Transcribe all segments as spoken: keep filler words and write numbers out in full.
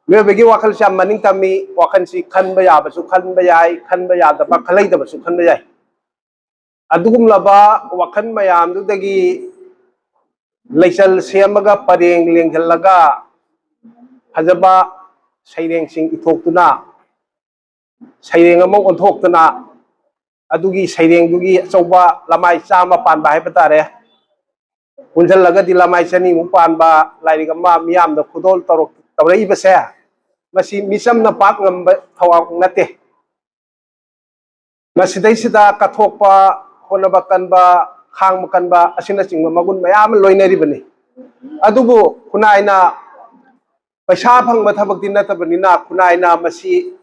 ꯃꯤꯑꯣꯏꯕꯒꯤ ꯋꯥꯈꯜꯁꯤ ꯌꯥꯝ ꯃꯅꯤꯡ ꯇꯝꯃꯤ꯫ ꯋꯥꯈꯜꯁꯤ ꯈꯟꯕ ꯌꯥꯕꯁꯨ ꯈꯟꯕ ꯌꯥꯏ, ꯈꯟꯕ ꯌꯥꯗꯕ, ꯈꯜꯍꯩꯗꯕꯁꯨ ꯈꯟꯕ ꯌꯥꯏ꯫ ꯑꯗꯨꯒꯨꯝꯂꯕ ꯋꯥꯈꯜ ꯃꯌꯥꯝꯗꯨꯗꯒꯤ ꯂꯩꯆꯜ ꯁꯦꯝꯃꯒ, ꯄꯔꯦꯡ ꯂꯦꯡꯁꯤꯜꯂꯒ, ꯐꯖꯕ ꯁꯩꯔꯦꯡꯁꯤꯡ ꯏꯊꯣꯛꯇꯨꯅ, ꯁꯩꯔꯦꯡ ꯑꯃ ꯑꯣꯟꯊꯣꯛꯇꯅ, ꯑꯗꯨꯒꯤ ꯁꯩꯔꯦꯡꯗꯨꯒꯤ ꯑꯆꯧꯕ ꯂꯃꯥꯏ ꯆꯥꯝꯃ ꯄꯥꯟꯕ ꯍꯥꯏꯕ ꯇꯥꯔꯦ, ꯄꯨꯟꯁꯤꯜꯂꯒꯗꯤ ꯂꯃꯥꯏ ꯆꯅꯤꯃꯨꯛ ꯄꯥꯟꯕ ꯂꯥꯏꯔꯤꯛ ꯑꯃ ꯃꯤꯌꯥꯝꯗ ꯈꯨꯗꯣꯜ ꯇꯧꯔꯛ-, ꯇꯧꯔꯛꯏꯕꯁꯦ, ꯃꯁꯤ ꯃꯤꯆꯝꯅ ꯄꯥꯛ ꯉꯝꯕ ꯊꯧꯑꯣꯡ ꯅꯠꯇꯦ꯫ ꯃꯁꯤꯗꯩꯁꯤꯗ ꯀꯠꯊꯣꯛꯄ, ꯍꯣꯠꯅꯕ ꯀꯟꯕ, ꯈꯥꯡꯕ ꯀꯟꯕ ꯑꯁꯤꯅꯆꯤꯡꯕ ꯃꯒꯨꯟ ꯃꯌꯥꯝ ꯑꯃ ꯂꯣꯏꯅꯔꯤꯕꯅꯤ꯫ ꯑꯗꯨꯕꯨ ꯈꯨꯟꯅꯥꯏꯅ ꯄꯩꯁꯥ ꯐꯪꯕ ꯊꯕꯛꯇꯤ ꯅꯠꯇꯕꯅꯤꯅ, ꯈꯨꯟꯅꯥꯏꯅ ꯃꯁꯤ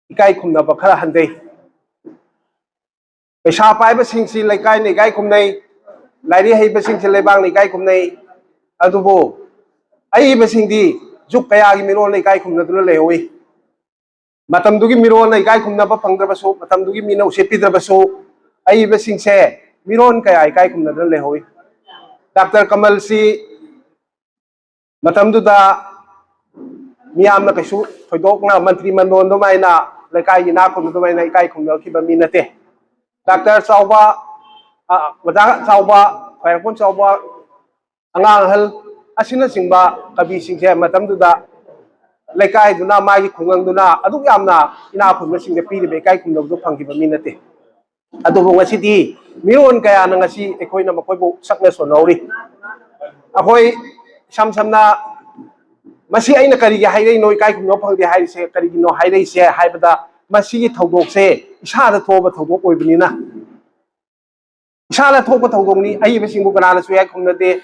ꯏꯀꯥꯏ ꯈꯨꯝꯅꯕ ꯈꯔ ꯍꯟꯊꯩ꯫ ꯄꯩꯁꯥ ꯄꯥꯏꯕꯁꯤꯡꯁꯤ ꯂꯩꯀꯥꯏꯅ ꯏꯀꯥꯏ ꯈꯨꯝꯅꯩ, ꯂꯥꯏꯔꯤꯛ ꯍꯩꯕꯁꯤꯡꯁꯤ ꯂꯩꯕꯥꯛꯅ ꯏꯀꯥꯏ ꯈꯨꯝꯅꯩ꯫ ꯑꯗꯨꯕꯨ ꯑꯏꯕꯁꯤꯡꯗꯤ ꯖꯨꯛ ꯀꯌꯥꯒꯤ ꯃꯤꯔꯣꯜꯅ ꯏꯀꯥꯏ ꯈꯨꯝꯅꯗꯨꯅ ꯂꯩꯍꯧꯏ꯫ ꯃꯇꯝꯗꯨꯒꯤ ꯃꯤꯔꯣꯜꯅ ꯏꯀꯥꯏ ꯈꯨꯝꯅꯕ ꯐꯪꯗ꯭ꯔꯕꯁꯨ, ꯃꯇꯝꯗꯨꯒꯤ ꯃꯤꯅ ꯎꯁꯤꯠꯄꯤꯗ꯭ꯔꯕꯁꯨ, ꯑꯏꯕꯁꯤꯡꯁꯦ ꯃꯤꯔꯣꯜ ꯀꯌꯥ ꯏꯀꯥꯏ ꯈꯨꯝꯅꯗꯨꯅ ꯂꯩꯍꯧꯏ꯫ ꯗꯥꯛꯇꯔ ꯀꯃꯜꯁꯤ ꯃꯇꯝꯗꯨꯗ ꯃꯤꯌꯥꯝꯅ ꯀꯩꯁꯨ ꯊꯣꯏꯗꯣꯛꯅ ꯃꯟꯇ꯭ꯔꯤ ꯃꯟꯗꯣꯟ ꯑꯗꯨꯃꯥꯏꯅ, ꯂꯩꯀꯥꯏꯒꯤ ꯏꯅꯥꯛ ꯈꯨꯟꯕ ꯑꯗꯨꯃꯥꯏꯅ ꯏꯀꯥꯏ ꯈꯨꯝꯅꯈꯤꯕ ꯃꯤ ꯅꯠꯇꯦ꯫ ꯗꯥꯛꯇꯔ ꯆꯥꯎꯕ, ꯑ, ꯑꯣꯖꯥ ꯆꯥꯎꯕ, ꯈ꯭ꯋꯥꯏꯔꯥꯛꯄꯝ ꯆꯥꯎꯕ, ꯑꯉꯥꯡ ꯑꯍꯜ ꯑꯁꯤꯅꯆꯤꯡꯕ ꯀꯕꯤꯁꯤꯡꯁꯦ ꯃꯇꯝꯗꯨꯗ ꯂꯩꯀꯥꯏꯗꯨꯅ, ꯃꯥꯒꯤ ꯈꯨꯡꯒꯪꯗꯨꯅ ꯑꯗꯨꯛ ꯌꯥꯝꯅ ꯏꯅꯥꯛ ꯈꯨꯟꯕꯁꯤꯡꯗ ꯄꯤꯔꯤꯕ ꯏꯀꯥꯏ ꯈꯨꯝꯅꯕꯗꯨ ꯐꯪꯈꯤꯕ ꯃꯤ ꯅꯠꯇꯦ꯫ ꯑꯗꯨꯕꯨ ꯉꯁꯤꯗꯤ ꯃꯤꯔꯣꯟ ꯀꯌꯥꯅ ꯉꯁꯤ ꯑꯩꯈꯣꯏꯅ ꯃꯈꯣꯏꯕꯨ ꯁꯛꯅ ꯁꯣꯟꯅꯍꯧꯔꯤ꯫ ꯑꯩꯈꯣꯏ ꯏꯁꯝ ꯁꯝꯅ, ꯃꯁꯤ ꯑꯩꯅ ꯀꯔꯤꯒꯤ ꯍꯥꯏꯔꯛꯏꯅꯣ, ꯏꯀꯥꯏ ꯈꯨꯝꯅꯕ ꯐꯪꯗꯦ ꯍꯥꯏꯔꯤꯁꯦ ꯀꯔꯤꯒꯤꯅꯣ ꯍꯥꯏꯔꯛꯏꯁꯦ ꯍꯥꯏꯕꯗ, ꯃꯁꯤꯒꯤ ꯊꯧꯗꯣꯛꯁꯦ ꯏꯁꯥꯗ ꯊꯣꯛꯑꯕ ꯊꯧꯗꯣꯛ ꯑꯣꯏꯕꯅꯤꯅ, ꯏꯁꯥꯗ ꯊꯣꯛꯄ ꯊꯧꯗꯣꯛꯅꯤ꯫ ꯑꯏꯕꯁꯤꯡꯕꯨ ꯀꯅꯥꯅꯁꯨ ꯏꯀꯥꯏ ꯈꯨꯝꯅꯗꯦ꯫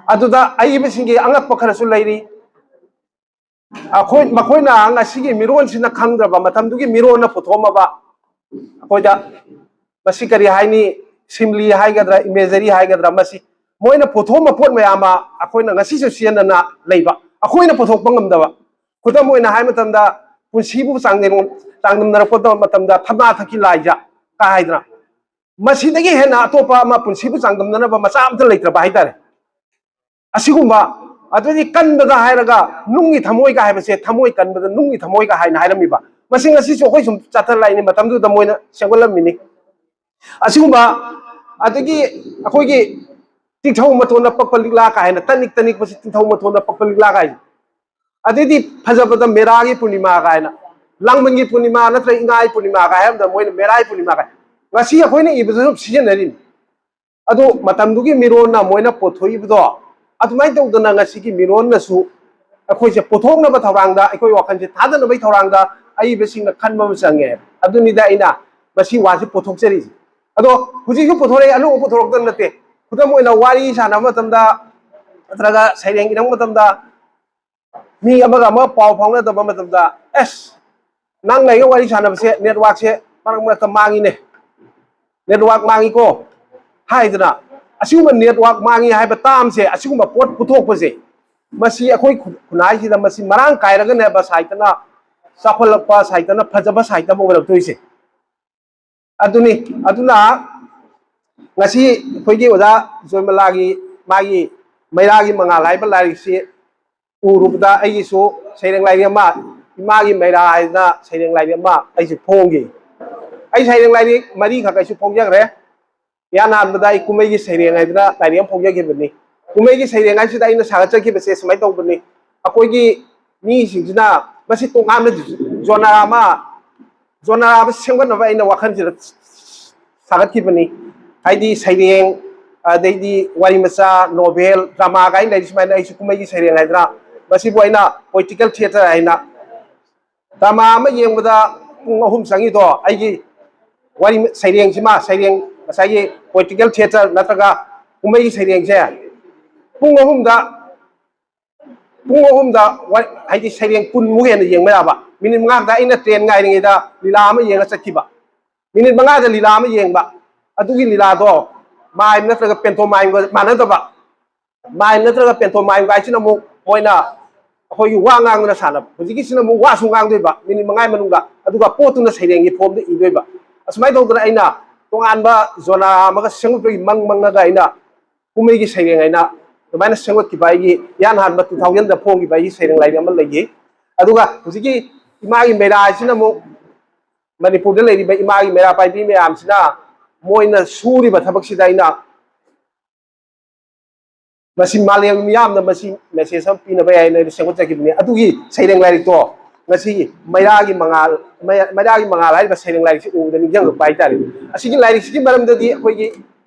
ꯑꯗꯨꯗ ꯑꯏꯕꯁꯤꯡꯒꯤ ꯑꯉꯛꯄ ꯈꯔꯁꯨ ꯂꯩꯔꯤ꯫ ꯑꯩꯈꯣꯏ, ꯃꯈꯣꯏꯅ ꯉꯁꯤꯒꯤ ꯃꯤꯔꯣꯟꯁꯤꯅ ꯈꯪꯗ꯭ꯔꯕ, ꯃꯇꯝꯗꯨꯒꯤ ꯃꯤꯔꯣꯟꯅ ꯄꯨꯊꯣꯛꯑꯝꯃꯕ, ꯑꯩꯈꯣꯏꯗ ꯃꯁꯤ ꯀꯔꯤ ꯍꯥꯏꯅꯤ, ꯁꯤꯝꯂꯤ ꯍꯥꯏꯒꯗ꯭ꯔꯥ, ꯏꯃꯦꯖꯔꯤ ꯍꯥꯏꯒꯗ꯭ꯔꯥ, ꯃꯁꯤ ꯃꯣꯏꯅ ꯄꯨꯊꯣꯛꯑꯝꯕ ꯄꯣꯠ ꯃꯌꯥꯝ ꯑꯃ ꯑꯩꯈꯣꯏꯅ ꯉꯁꯤꯁꯨ ꯁꯤꯖꯤꯟꯅꯅ ꯂꯩꯕ, ꯑꯩꯈꯣꯏꯅ ꯄꯨꯊꯣꯛꯄ ꯉꯝꯗꯕ꯫ ꯈꯨꯗꯝ ꯑꯣꯏꯅ ꯍꯥꯏ ꯃꯇꯝꯗ, ꯄꯨꯟꯁꯤꯕꯨ ꯆꯥꯡꯗꯝ-, ꯆꯥꯡꯗꯝꯅꯔꯛꯄ ꯃꯇꯝꯗ ꯊꯝꯅꯥ ꯊꯛꯀꯤ ꯂꯥꯏꯖ ꯀꯥ ꯍꯥꯏꯗꯅ, ꯃꯁꯤꯗꯒꯤ ꯍꯦꯟꯅ ꯑꯇꯣꯞꯄ ꯑꯃ ꯄꯨꯟꯁꯤꯕꯨ ꯆꯥꯡꯗꯝꯅꯅꯕ ꯃꯆꯥ ꯑꯃꯇ ꯂꯩꯇ꯭ꯔꯕ ꯍꯥꯏꯇꯥꯔꯦ꯫ ꯑꯁꯤꯒꯨꯝꯕ ꯑꯗꯨꯗꯤ ꯀꯟꯕꯗ ꯍꯥꯏꯔꯒ ꯅꯨꯡꯒꯤ ꯊꯃꯣꯏꯒ ꯍꯥꯏꯕꯁꯦ, ꯊꯃꯣꯏ ꯀꯟꯕꯗ ꯅꯨꯡꯒꯤ ꯊꯃꯣꯏꯒ ꯍꯥꯏꯅ ꯍꯥꯏꯔꯝꯃꯤꯕ꯫ ꯃꯁꯤ ꯉꯁꯤꯁꯨ ꯑꯩꯈꯣꯏ ꯁꯨꯝ ꯆꯠꯊ ꯂꯥꯛꯏꯅꯤ, ꯃꯇꯝꯗꯨꯗ ꯃꯣꯏꯅ ꯁꯦꯝꯒꯠꯂꯝꯃꯤꯅꯤ꯫ ꯑꯁꯤꯒꯨꯝꯕ, ꯑꯗꯒꯤ ꯑꯩꯈꯣꯏꯒꯤ ꯇꯤꯡꯊꯧ ꯃꯇꯣꯟꯗ ꯄꯛꯄ ꯂꯤꯛꯂꯥ ꯀꯥꯏꯅ, ꯇꯅꯤꯛ ꯇꯅꯤꯛꯄꯁꯤ ꯇꯤꯡꯊꯧ ꯃꯇꯣꯟꯗ ꯄꯛꯄ ꯂꯤꯛꯂꯥ ꯀꯥꯏꯅ, ꯑꯗꯩꯗꯤ ꯐꯖꯕꯗ ꯃꯦꯔꯥꯒꯤ ꯄꯨꯔꯅꯤꯃꯥ ꯀꯥꯏꯅ, ꯂꯥꯡꯕꯟꯒꯤ ꯄꯨꯔꯅꯤꯃꯥ ꯅꯠꯇ꯭ꯔꯒ ꯏꯉꯥꯒꯤ ꯄꯨꯔꯅꯤꯃꯥ ꯀꯥꯏ ꯍꯥꯏꯔꯝꯗ ꯃꯣꯏꯅ ꯃꯦꯔꯥꯒꯤ ꯄꯨꯔꯅꯤꯃꯥ ꯀꯥꯏ꯫ ꯉꯁꯤ ꯑꯩꯈꯣꯏꯅ ꯏꯕꯗꯁꯨ ꯁꯤꯖꯤꯟꯅꯔꯤꯅꯤ꯫ ꯑꯗꯨ ꯃꯇꯝꯗꯨꯒꯤ ꯃꯤꯔꯣꯟꯅ ꯃꯣꯏꯅ ꯄꯨꯊꯣꯛꯏꯕꯗꯣ, ꯑꯗꯨꯃꯥꯏꯅ ꯇꯧꯗꯅ ꯉꯁꯤꯒꯤ ꯃꯤꯔꯣꯟꯅꯁꯨ ꯑꯩꯈꯣꯏꯁꯦ ꯄꯨꯊꯣꯛꯅꯕ ꯊꯧꯔꯥꯡꯗ, ꯑꯩꯈꯣꯏ ꯋꯥꯈꯜꯁꯦ ꯊꯥꯗꯅꯕꯒꯤ ꯊꯧꯔꯥꯡꯗ ꯑꯏꯕꯁꯤꯡꯅ ꯈꯟꯕ ꯑꯃ ꯆꯪꯉꯦ꯫ ꯑꯗꯨꯅꯤꯗ ꯑꯩꯅ ꯃꯁꯤ ꯋꯥꯁꯤ ꯄꯨꯊꯣꯛꯆꯔꯤꯁꯦ꯫ ꯑꯗꯣ ꯍꯧꯖꯤꯛꯁꯨ ꯄꯨꯊꯣꯔꯛꯑꯦ, ꯑꯅꯧꯕ ꯄꯨꯊꯣꯔꯛꯇꯕ ꯅꯠꯇꯦ꯫ ꯈꯨꯗꯝ ꯑꯣꯏꯅ ꯋꯥꯔꯤ ꯁꯥꯟꯅꯕ ꯃꯇꯝꯗ ꯅꯠꯇ꯭ꯔꯒ ꯁꯩꯔꯦꯡ ꯏꯔꯛꯄ ꯃꯇꯝꯗ ꯃꯤ ꯑꯃꯒ ꯑꯃꯒ ꯄꯥꯎ ꯐꯥꯎꯅꯗꯕ ꯃꯇꯝꯗ, "ꯑꯦꯁ, ꯅꯪ ꯑꯩꯒ ꯋꯥꯔꯤ ꯁꯥꯟꯅꯕꯁꯦ ꯅꯦꯠꯋꯥꯛꯁꯦ ꯃꯔꯛ ꯃꯔꯛꯇ ꯃꯥꯡꯉꯤꯅꯦ, ꯅꯦꯠꯋꯥꯛ ꯃꯥꯡꯉꯤꯀꯣ" ꯍꯥꯏꯗꯅ, ꯑꯁꯤꯒꯨꯝꯕ ꯅꯦꯠꯋꯥꯛ ꯃꯥꯡꯉꯤ ꯍꯥꯏꯕ ꯇꯥꯝꯁꯦ, ꯑꯁꯤꯒꯨꯝꯕ ꯄꯣꯠ ꯄꯨꯊꯣꯛꯄꯁꯦ, ꯃꯁꯤ ꯑꯩꯈꯣꯏ ꯈꯨ-, ꯈꯨꯟꯅꯥꯏꯁꯤꯗ ꯃꯁꯤ ꯃꯔꯥꯡ ꯀꯥꯏꯔꯒꯅꯦꯕ ꯁꯥꯏꯠꯇꯅ ꯆꯥꯎꯈꯠꯂꯛꯄ, ꯁꯥꯏꯠꯇꯅ ꯐꯖꯕ, ꯁꯥꯏꯠꯇ ꯑꯃ ꯑꯣꯏꯔꯛꯇꯣꯏꯁꯦ꯫ ꯑꯗꯨꯅꯤ꯫ ꯑꯗꯨꯅ ꯉꯁꯤ ꯑꯩꯈꯣꯏꯒꯤ ꯑꯣꯖꯥ ꯖꯣꯏꯃꯂꯥꯒꯤ ꯃꯥꯒꯤ ꯃꯩꯔꯥꯒꯤ ꯃꯉꯥꯜ ꯍꯥꯏꯕ ꯂꯥꯏꯔꯤꯛꯁꯤ ꯎꯔꯨꯕꯗ ꯑꯩꯒꯤꯁꯨ ꯁꯩꯔꯦꯡ ꯂꯥꯏꯔꯤꯛ ꯑꯃ, ꯏꯃꯥꯒꯤ ꯃꯩꯔꯥ ꯍꯥꯏꯗꯅ ꯁꯩꯔꯦꯡ ꯂꯥꯏꯔꯤꯛ ꯑꯃ ꯑꯩꯁꯨ ꯐꯣꯡꯈꯤ꯫ ꯑꯩ ꯁꯩꯔꯦꯡ ꯂꯥꯏꯔꯤꯛ ꯃꯔꯤꯈꯛ ꯑꯩꯁꯨ ꯐꯣꯡꯖꯈ꯭ꯔꯦ꯫ ꯏꯍꯥꯟ ꯍꯥꯟꯕꯗ ꯑꯩ ꯀꯨꯝꯍꯩꯒꯤ ꯁꯩꯔꯦꯡ ꯍꯥꯏꯗꯅ ꯂꯥꯏꯔꯤꯛ ꯑꯃ ꯐꯣꯡꯖꯈꯤꯕꯅꯤ꯫ ꯀꯨꯝꯍꯩꯒꯤ ꯁꯩꯔꯦꯡ ꯍꯥꯏꯁꯤꯗ ꯑꯩꯅ ꯁꯥꯒꯠꯆꯈꯤꯕꯁꯦ ꯁꯨꯃꯥꯏꯅ ꯇꯧꯕꯅꯤ꯫ ꯑꯩꯈꯣꯏꯒꯤ ꯃꯤꯁꯤꯡꯁꯤꯅ ꯃꯁꯤ ꯇꯣꯉꯥꯟꯕ ꯖꯣꯅꯔꯥ ꯑꯃ, ꯖꯣꯅꯔꯥ ꯑꯃ ꯁꯦꯝꯒꯠꯅꯕ ꯑꯩꯅ ꯋꯥꯈꯜꯁꯤꯗ ꯁꯥꯒꯠꯈꯤꯕꯅꯤ꯫ ꯍꯥꯏꯗꯤ ꯁꯩꯔꯦꯡ, ꯑꯗꯩꯗꯤ ꯋꯥꯔꯤ ꯃꯆꯥ, ꯅꯣꯚꯦꯜ, ꯗ꯭ꯔꯃꯥ ꯀꯥꯏꯅ ꯂꯩꯔꯤ꯫ ꯁꯨꯃꯥꯏꯅ ꯑꯩꯁꯨ ꯀꯨꯝꯍꯩꯒꯤ ꯁꯩꯔꯦꯡ ꯍꯥꯏꯗꯅ, ꯃꯁꯤꯕꯨ ꯑꯩꯅ ꯄꯣꯏꯇꯤꯀꯦꯜ ꯊꯤꯌꯦꯇꯔ ꯍꯥꯏꯅ, ꯗ꯭ꯔꯃꯥ ꯑꯃ ꯌꯦꯡꯕꯗ ꯄꯨꯡ ꯑꯍꯨꯝ ꯆꯪꯉꯤꯗꯣ, ꯑꯩꯒꯤ ꯋꯥꯔꯤ ꯁꯩꯔꯦꯡꯁꯤꯃ, ꯁꯩꯔꯦꯡ ꯉꯁꯥꯏꯒꯤ ꯄꯣꯏꯇꯤꯀꯦꯜ ꯊꯤꯌꯦꯇꯔ ꯅꯠꯇ꯭ꯔꯒ ꯀꯨꯝꯍꯩꯒꯤ ꯁꯩꯔꯦꯡꯁꯦ ꯄꯨꯡ ꯑꯍꯨꯝꯗ, ꯄꯨꯡ ꯑꯍꯨꯝꯗ ꯋꯥ-, ꯍꯥꯏꯗꯤ ꯁꯩꯔꯦꯡ ꯀꯨꯟꯃꯨꯛ ꯍꯦꯟꯅ ꯌꯦꯡꯕ ꯌꯥꯕ꯫ ꯃꯤꯅꯤꯠ ꯃꯉꯥꯗ ꯑꯩꯅ ꯇ꯭ꯔꯦꯟ ꯉꯥꯏꯔꯤꯉꯩꯗ ꯂꯤꯂꯥ ꯑꯃ ꯌꯦꯡꯉ ꯆꯠꯈꯤꯕ꯫ ꯃꯤꯅꯤꯠ ꯃꯉꯥꯗ ꯂꯤꯂꯥ ꯑꯃ ꯌꯦꯡꯕ꯫ ꯑꯗꯨꯒꯤ ꯂꯤꯂꯥꯗꯣ ꯃꯥꯏꯝ ꯅꯠꯇ꯭ꯔꯒ ꯄꯦꯟꯇꯣꯃꯥꯏꯝꯒ ꯃꯥꯟꯅꯗꯕ꯫ ꯃꯥꯏꯝ ꯅꯠꯇ꯭ꯔꯒ ꯄꯦꯟꯇꯣꯃꯥꯏꯝꯒ ꯍꯥꯏꯁꯤꯅ ꯑꯃꯨꯛ ꯃꯣꯏꯅ ꯑꯩꯈꯣꯏꯒꯤ ꯋꯥ ꯉꯥꯡꯗꯅ ꯁꯥꯟꯅꯕ꯫ ꯍꯧꯖꯤꯛꯀꯤꯁꯤꯅ ꯑꯃꯨꯛ ꯋꯥꯁꯨ ꯉꯥꯡꯗꯣꯏꯕ ꯃꯤꯅꯤꯠ ꯃꯉꯥꯒꯤ ꯃꯅꯨꯡꯗ, ꯑꯗꯨꯒ ꯄꯣꯠꯇꯨꯅ ꯁꯩꯔꯦꯡꯒꯤ ꯐꯣꯝꯗ ꯏꯗꯣꯏꯕ꯫ ꯑꯁꯨꯃꯥꯏꯅ ꯇꯧꯗꯅ ꯑꯩꯅ ꯇꯣꯉꯥꯟꯕ ꯖꯣꯅꯔꯥ ꯑꯃꯒ ꯁꯦꯝꯒꯠꯄꯒꯤ ꯃꯪ ꯃꯪꯉꯒ ꯑꯩꯅ ꯀꯨꯝꯍꯩꯒꯤ ꯁꯩꯔꯦꯡ ꯍꯥꯏꯅ ꯑꯗꯨꯃꯥꯏꯅ ꯁꯦꯝꯒꯠꯈꯤꯕ ꯑꯩꯒꯤ ꯏꯍꯥꯟ ꯍꯥꯟꯕ two thousand ꯗ ꯐꯣꯡꯈꯤꯕ ꯑꯩꯒꯤ ꯁꯩꯔꯦꯡ ꯂꯥꯏꯔꯤꯛ ꯑꯃ ꯂꯩꯈꯤ꯫ ꯑꯗꯨꯒ ꯍꯧꯖꯤꯛꯀꯤ ꯏꯃꯥꯒꯤ ꯃꯩꯔꯥ ꯍꯥꯏꯁꯤꯅ ꯑꯃꯨꯛ ꯃꯅꯤꯄꯨꯔꯗ ꯂꯩꯔꯤꯕ ꯏꯃꯥꯒꯤ ꯃꯩꯔꯥ ꯄꯥꯏꯕꯤ ꯃꯌꯥꯝꯁꯤꯅ ꯃꯣꯏꯅ ꯁꯨꯔꯤꯕ ꯊꯕꯛꯁꯤꯗ ꯑꯩꯅ ꯃꯁꯤ ꯃꯥꯂꯦꯝ ꯃꯤꯌꯥꯝꯅ ꯃꯁꯤ message ꯑꯃ ꯄꯤꯅꯕ ꯍꯥꯏꯅ ꯑꯩꯅ ꯁꯦꯝꯒꯠꯆꯈꯤꯕꯅꯤ꯫ ꯑꯗꯨꯒꯤ ꯁꯩꯔꯦꯡ ꯂꯥꯏꯔꯤꯛꯇꯣ ꯉꯁꯤ ꯃꯩꯔꯥꯒꯤ ꯃꯉꯥꯜ, ꯃꯩ-, ꯃꯩꯔꯥꯒꯤ ꯃꯉꯥꯜ ꯍꯥꯏꯔꯤꯕ ꯁꯩꯔꯦꯡ ꯂꯥꯏꯔꯤꯛꯁꯤ ꯎꯕꯗ ꯅꯤꯡꯁꯤꯡꯂꯛꯄ ꯍꯥꯏꯇꯥꯔꯦ꯫ ꯑꯁꯤꯒꯤ ꯂꯥꯏꯔꯤꯛꯁꯤꯒꯤ ꯃꯔꯝꯗꯗꯤ ꯑꯩꯈꯣꯏꯒꯤ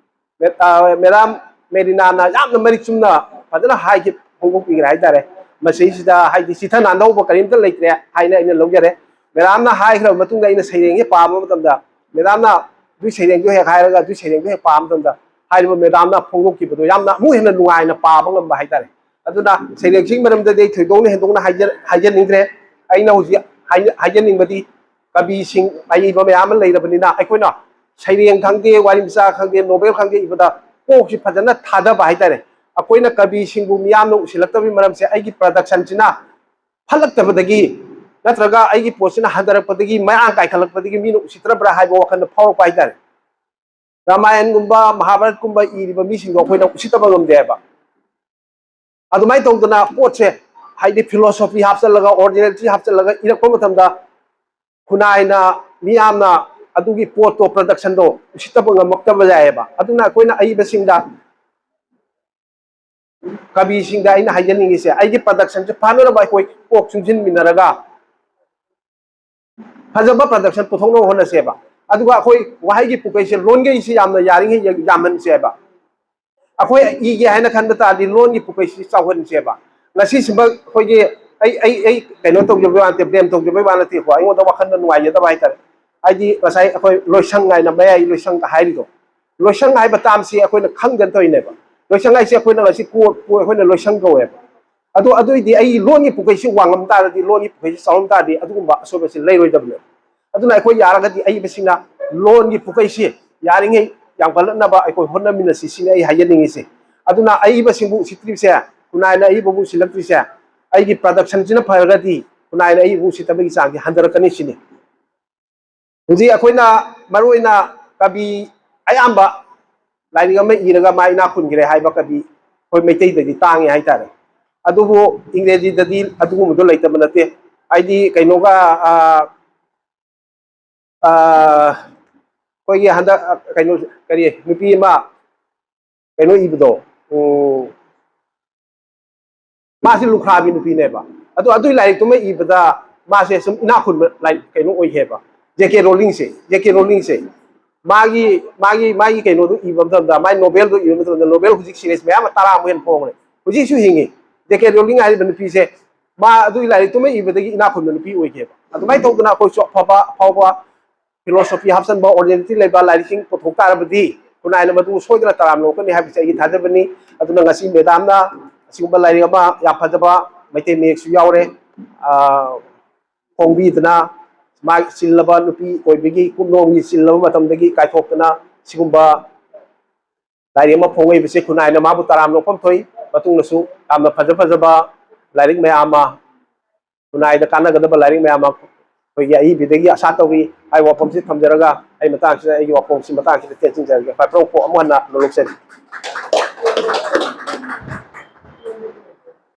ꯃꯦ-, ꯑ, ꯃꯦꯗꯥꯝ ꯃꯦꯔꯤꯅꯥꯅ ꯌꯥꯝꯅ ꯃꯔꯤꯛ ꯆꯨꯝꯅ ꯐꯖꯅ ꯍꯥꯏꯈꯤ, ꯐꯣꯡꯗꯣꯛꯄꯤꯈ꯭ꯔꯦ ꯍꯥꯏꯇꯥꯔꯦ꯫ ꯃꯁꯤꯁꯤꯗ ꯍꯥꯏꯗꯤ ꯆꯤꯊ ꯅꯥꯟꯗꯧꯕ ꯀꯔꯤꯝꯇ ꯂꯩꯇ꯭ꯔꯦ ꯍꯥꯏꯅ ꯑꯩꯅ ꯂꯧꯖꯔꯦ꯫ ꯃꯦꯗꯥꯝꯅ ꯍꯥꯏꯈ꯭ꯔꯕ ꯃꯇꯨꯡꯗ ꯑꯩꯅ ꯁꯩꯔꯦꯡꯁꯦ ꯄꯥꯕ ꯃꯇꯝꯗ, ꯃꯦꯗꯥꯝꯅ ꯑꯗꯨꯏ ꯁꯩꯔꯦꯡꯗꯣ ꯍꯦꯛ ꯍꯥꯏꯔꯒ ꯑꯗꯨꯏ ꯁꯩꯔꯦꯡꯗꯣ ꯍꯦꯛ ꯄꯥꯕ ꯃꯇꯝꯗ ꯍꯥꯏꯔꯤꯕ ꯃꯦꯗꯥꯝꯅ ꯐꯣꯡꯗꯣꯛꯈꯤꯕꯗꯣ ꯌꯥꯝꯅ ꯑꯃꯨꯛ ꯍꯦꯟꯅ ꯅꯨꯡꯉꯥꯏꯅ ꯄꯥꯕ ꯉꯝꯕ ꯍꯥꯏꯇꯥꯔꯦ꯫ ꯑꯗꯨꯅ ꯁꯩꯔꯦꯡꯁꯤꯒꯤ ꯃꯔꯝꯗꯗꯤ ꯑꯩ ꯊꯣꯏꯗꯣꯛꯅ ꯍꯦꯟꯗꯣꯛꯅ ꯍꯥꯏꯖ-, ꯍꯥꯏꯖꯅꯤꯡꯗ꯭ꯔꯦ꯫ ꯑꯩꯅ ꯍꯧꯖꯤꯛ ꯍꯥꯏ-, ꯍꯥꯏꯖꯅꯤꯡꯕꯗꯤ ꯀꯕꯤꯁꯤꯡ, ꯑꯏꯕ ꯃꯌꯥꯝ ꯑꯃ ꯂꯩꯔꯕꯅꯤꯅ ꯑꯩꯈꯣꯏꯅ ꯁꯩꯔꯦꯡ ꯈꯪꯗꯦ, ꯋꯥꯔꯤ ꯃꯆꯥ ꯈꯪꯗꯦ, ꯅꯣꯕꯦꯜ ꯈꯪꯗꯦ ꯏꯕꯗ ꯀꯣꯛꯁꯤ ꯐꯖꯅ ꯊꯥꯗꯕ ꯍꯥꯏꯇꯥꯔꯦ꯫ ꯑꯩꯈꯣꯏꯅ ꯀꯕꯤꯁꯤꯡꯕꯨ ꯃꯤꯌꯥꯝꯅ ꯎꯁꯤꯜꯂꯛꯇꯕꯒꯤ ꯃꯔꯝꯁꯦ ꯑꯩꯒꯤ production ꯁꯤꯅ ꯐꯠꯂꯛꯇꯕꯗꯒꯤ ꯅꯠꯇ꯭ꯔꯒ ꯑꯩꯒꯤ ꯄꯣꯠꯁꯤꯅ ꯍꯟꯊꯔꯛꯄꯗꯒꯤ, ꯃꯌꯥꯡ ꯀꯥꯏꯈꯠꯂꯛꯄꯗꯒꯤ ꯃꯤꯅ ꯎꯁꯤꯠꯇ꯭ꯔꯕ꯭ꯔꯥ ꯍꯥꯏꯕ ꯋꯥꯈꯜꯗ ꯐꯥꯎꯔꯛꯄ ꯍꯥꯏꯇꯥꯔꯦ꯫ ꯔꯥꯃꯥꯌꯟꯒꯨꯝꯕ ꯃꯍꯥꯚꯥꯔꯠꯀꯨꯝꯕ ꯏꯔꯤꯕ ꯃꯤꯁꯤꯡꯗꯣ ꯑꯩꯈꯣꯏꯅ ꯎꯁꯤꯠꯇꯕ ꯉꯝꯗꯦ ꯍꯥꯏꯕ꯫ ꯑꯗꯨꯃꯥꯏꯅ ꯇꯧꯗꯅ ꯄꯣꯠꯁꯦ ꯍꯥꯏꯗꯤ philosophy ꯍꯥꯞꯆꯜꯂꯒ, originality ꯍꯥꯞꯆꯜꯂꯒ ꯏꯔꯛꯄ ꯃꯇꯝꯗ ꯈꯨꯟꯅꯥꯏꯅ, ꯃꯤꯌꯥꯝꯅ ꯑꯗꯨꯒꯤ ꯄꯣꯠꯇꯣ, production ꯗꯣ ꯎꯁꯤꯠꯇꯕ ꯉꯝꯃꯛꯇꯕ ꯌꯥꯏꯑꯕ꯫ ꯑꯗꯨꯅ ꯑꯩꯈꯣꯏꯅ ꯑꯏꯕꯁꯤꯡꯗ ꯀꯕꯤꯁꯤꯡꯗ ꯑꯩꯅ ꯍꯥꯏꯖꯅꯤꯡꯉꯤꯁꯦ, ꯑꯩꯒꯤ production ꯁꯦ ꯐꯅꯅꯕ ꯑꯩꯈꯣꯏ ꯀꯣꯛ ꯆꯨꯡꯁꯤꯟꯃꯤꯟꯅꯔꯒ ꯐꯖꯕ production ꯄꯨꯊꯣꯛꯅꯕ ꯍꯣꯠꯅꯁꯦꯕ꯫ ꯑꯗꯨꯒ ꯑꯩꯈꯣꯏ ꯋꯥꯍꯩꯒꯤ ꯄꯨꯀꯩꯁꯦ, ꯂꯣꯟꯒꯩꯁꯦ ꯌꯥꯝꯅ ꯌꯥꯔꯤꯉꯩ ꯌꯥꯝꯍꯟꯁꯦꯕ꯫ ꯑꯩꯈꯣꯏ ꯏꯒꯦ ꯍꯥꯏꯅ ꯈꯟꯕ ꯇꯥꯔꯗꯤ ꯂꯣꯟꯒꯤ ꯄꯨꯀꯩꯁꯤ ꯆꯥꯎꯍꯟꯁꯦꯕ꯫ ꯉꯁꯤꯁꯤꯃꯛ ꯑꯩꯈꯣꯏꯒꯤ, ꯑꯩ, ꯑꯩ, ꯑꯩ ꯀꯩꯅꯣ ꯇꯧꯖꯕꯩ ꯋꯥ ꯅꯠꯇꯦ, blame ꯇꯧꯖꯕꯩ ꯋꯥ ꯅꯠꯇꯦꯀꯣ, ꯑꯩꯉꯣꯟꯗ ꯋꯥꯈꯜꯗ ꯅꯨꯡꯉꯥꯏꯖꯗꯕ ꯍꯥꯏꯇꯥꯔꯦ꯫ ꯍꯥꯏꯗꯤ ꯉꯁꯥꯏ ꯑꯩꯈꯣꯏ ꯂꯣꯏꯁꯪ ꯍꯥꯏꯅ, ꯃꯌꯥꯏ ꯂꯣꯏꯁꯪꯒ ꯍꯥꯏꯔꯤꯗꯣ, ꯂꯣꯏꯁꯪ ꯍꯥꯏꯕ term ꯁꯤ ꯑꯩꯈꯣꯏꯅ ꯈꯪꯗꯅ ꯇꯧꯔꯤꯅꯦꯕ꯫ ꯂꯣꯏꯁꯪ ꯍꯥꯏꯁꯦ ꯑꯩꯈꯣꯏꯅ ꯉꯁꯤ ꯀꯣꯠ, ꯀꯣꯠ, ꯑꯩꯈꯣꯏꯅ ꯂꯣꯏꯁꯪ ꯀꯧꯋꯦꯕ꯫ ꯑꯗꯣ ꯑꯗꯨꯏꯗꯤ ꯑꯩ ꯂꯣꯟꯒꯤ ꯄꯨꯈꯩꯁꯤ ꯋꯥꯡꯉꯝ ꯇꯥꯔꯗꯤ, ꯂꯣꯟꯒꯤ ꯄꯨꯈꯩꯁꯤ ꯆꯥꯎꯔꯝ ꯇꯥꯔꯗꯤ ꯑꯗꯨꯒꯨꯝꯕ ꯑꯁꯣꯏꯕꯁꯤ ꯂꯩꯔꯣꯏꯗꯕꯅꯦꯕ꯫ ꯑꯗꯨꯅ ꯑꯩꯈꯣꯏ ꯌꯥꯔꯒꯗꯤ ꯑꯏꯕꯁꯤꯡꯅ ꯂꯣꯟꯒꯤ ꯄꯨꯈꯩꯁꯤ ꯌꯥꯔꯤꯉꯩ ꯌꯥꯝꯈꯠꯂꯛꯅꯕ ꯑꯩꯈꯣꯏ ꯍꯣꯠꯅꯃꯤꯟꯅꯁꯤ ꯁꯤꯅꯤ ꯑꯩ ꯍꯥꯏꯖꯅꯤꯡꯉꯤꯁꯦ꯫ ꯑꯗꯨꯅ ꯑꯏꯕꯁꯤꯡꯕꯨ ꯎꯁꯤꯠꯇ꯭ꯔꯤꯕꯁꯦ, ꯈꯨꯟꯅꯥꯏꯅ ꯑꯏꯕꯕꯨ ꯎꯁꯤꯜꯂꯛꯇ꯭ꯔꯤꯁꯦ, ꯑꯩꯒꯤ production ꯁꯤꯅ ꯐꯔꯒꯗꯤ ꯈꯨꯟꯅꯥꯏꯅ ꯑꯏꯕꯕꯨ ꯎꯁꯤꯠꯇꯕꯒꯤ ꯆꯥꯡꯁꯤ ꯍꯟꯊꯔꯛꯀꯅꯤ ꯁꯤꯅꯤ꯫ ꯍꯧꯖꯤꯛ ꯑꯩꯈꯣꯏꯅ ꯃꯔꯨꯑꯣꯏꯅ ꯀꯕꯤ ꯑꯌꯥꯝꯕ ꯂꯥꯏꯔꯤꯛ ꯑꯃ ꯏꯔꯒ ꯃꯥ ꯏꯅꯥꯛ ꯈꯨꯟꯈ꯭ꯔꯦ ꯍꯥꯏꯕ ꯀꯕꯤ ꯑꯩꯈꯣꯏ ꯃꯩꯇꯩꯗꯗꯤ ꯇꯥꯡꯉꯦ ꯍꯥꯏꯇꯥꯔꯦ꯫ ꯑꯗꯨꯕꯨ ꯏꯪꯔꯦꯖꯤꯗꯗꯤ ꯑꯗꯨꯒꯨꯝꯕꯗꯣ ꯂꯩꯇꯕ ꯅꯠꯇꯦ꯫ ꯍꯥꯏꯗꯤ ꯀꯩꯅꯣꯒ, ꯑ, ꯑ, ꯑꯩꯈꯣꯏꯒꯤ ꯍꯟꯗꯛ, ꯑ, ꯀꯩꯅꯣ, ꯀꯔꯤ, ꯅꯨꯄꯤ ꯑꯃ ꯀꯩꯅꯣ ꯏꯕꯗꯣ, ꯎꯝ, ꯃꯥꯁꯤ ꯂꯨꯈ꯭ꯔꯥꯕꯤ ꯅꯨꯄꯤꯅꯦꯕ꯫ ꯑꯗꯣ ꯑꯗꯨꯒꯤ ꯂꯥꯏꯔꯤꯛꯇꯨꯃ ꯏꯕꯗ ꯃꯥꯁꯦ ꯁꯨꯝ ꯏꯅꯥꯛ ꯈꯨꯟꯕ ꯂꯥꯏꯔꯤꯛ ꯀꯩꯅꯣ ꯑꯣꯏꯈꯤꯑꯕ꯫ ꯖꯦ ꯀꯦ ꯔꯣꯂꯤꯡꯁꯦ, ꯖꯦ ꯀꯦ ꯔꯣꯂꯤꯡꯁꯦ ꯃꯥꯒꯤ, ꯃꯥꯒꯤ, ꯃꯥꯒꯤ ꯀꯩꯅꯣꯗꯨ ꯏꯕ ꯃꯇꯝꯗ, ꯃꯥꯒꯤ ꯅꯣꯕꯦꯜꯗꯨ ꯏꯕ ꯃꯇꯝꯗ, ꯅꯣꯕꯦꯜ ꯍꯧꯖꯤꯛ ꯁꯤꯔꯤꯁ ꯃꯌꯥꯝ ꯑꯃ, ꯇꯔꯥꯃꯨꯛ ꯍꯦꯟꯅ ꯐꯣꯡꯈ꯭ꯔꯦ꯫ ꯍꯧꯖꯤꯛꯁꯨ ꯍꯤꯡꯉꯤ꯫ ꯖꯦ ꯀꯦ ꯔꯣꯂꯤꯡ ꯍꯥꯏꯔꯤꯕ ꯅꯨꯄꯤꯁꯦ, ꯃꯥ ꯑꯗꯨꯒꯤ ꯂꯥꯏꯔꯤꯛꯇꯨꯃ ꯏꯕꯗꯒꯤ ꯏꯅꯥꯛ ꯈꯨꯟꯕ ꯅꯨꯄꯤ ꯑꯣꯏꯈꯤꯑꯕ꯫ ꯑꯗꯨꯃꯥꯏꯅ ꯇꯧꯗꯅ ꯑꯩꯈꯣꯏꯁꯨ ꯑꯐꯕ, ꯑꯐꯥꯎꯕ ꯐꯤꯂꯣꯁꯣꯐꯤ ꯍꯥꯞꯆꯟꯕ, ꯑꯣꯔꯤꯖꯤꯅꯦꯂꯤꯇꯤ ꯂꯩꯕ ꯂꯥꯏꯔꯤꯛꯁꯤꯡ ꯄꯨꯊꯣꯛ ꯇꯥꯔꯕꯗꯤ ꯈꯨꯟꯅꯥꯏꯅ ꯃꯗꯨ ꯁꯣꯏꯗꯅ ꯇꯔꯥꯝꯅ ꯑꯣꯛꯀꯅꯤ ꯍꯥꯏꯕꯁꯤ ꯑꯩꯒꯤ ꯊꯥꯖꯕꯅꯤ꯫ ꯑꯗꯨꯅ ꯉꯁꯤ ꯃꯦꯗꯥꯝꯅ ꯑꯁꯤꯒꯨꯝꯕ ꯂꯥꯏꯔꯤꯛ ꯑꯃ, ꯌꯥꯝ ꯐꯖꯕ ꯃꯩꯇꯩ ꯃꯌꯦꯛꯁꯨ ꯌꯥꯎꯔꯦ, ꯑ, ꯐꯣꯡꯕꯤꯗꯅ, ꯃꯥꯒꯤ ꯆꯤꯜꯂꯕ ꯅꯨꯄꯤ ꯑꯣꯏꯕꯒꯤ ꯀꯨꯞꯅꯣꯝꯒꯤ ꯆꯤꯜꯂꯕ ꯃꯇꯝꯗꯒꯤ ꯀꯥꯏꯊꯣꯛꯇꯅ ꯁꯤꯒꯨꯝꯕ ꯂꯥꯏꯔꯤꯛ ꯑꯃ ꯐꯣꯡꯉꯛꯏꯕꯁꯦ ꯈꯨꯟꯅꯥꯏꯅ ꯃꯥꯕꯨ ꯇꯔꯥꯝꯅ ꯑꯣꯛꯐꯝ ꯊꯣꯛꯏ꯫ ꯃꯇꯨꯡꯗꯁꯨ ꯌꯥꯝꯅ ꯐꯖ ꯐꯖꯕ ꯂꯥꯏꯔꯤꯛ ꯃꯌꯥꯝ ꯑꯃ, ꯈꯨꯟꯅꯥꯏꯗ ꯀꯥꯟꯅꯒꯗꯕ ꯂꯥꯏꯔꯤꯛ ꯃꯌꯥꯝ ꯑꯃ ꯑꯩꯈꯣꯏꯒꯤ ꯑꯏꯕꯤꯗꯒꯤ ꯑꯁꯥ ꯇꯧꯔꯤ꯫ ꯍꯥꯏꯕ ꯋꯥꯐꯝꯁꯤ ꯊꯝꯖꯔꯒ ꯑꯩ ꯃꯇꯥꯡꯁꯤꯗ ꯑꯩꯒꯤ ꯋꯥꯐꯝꯁꯤ ꯃꯇꯥꯡꯁꯤꯗ ꯇꯦꯟꯁꯤꯟꯖꯔꯒꯦ꯫ ꯃꯥꯏꯀ꯭ꯔꯣꯐꯣꯟ ꯑꯃꯨꯛ ꯍꯟꯅ ꯂꯧꯖꯔꯤ꯫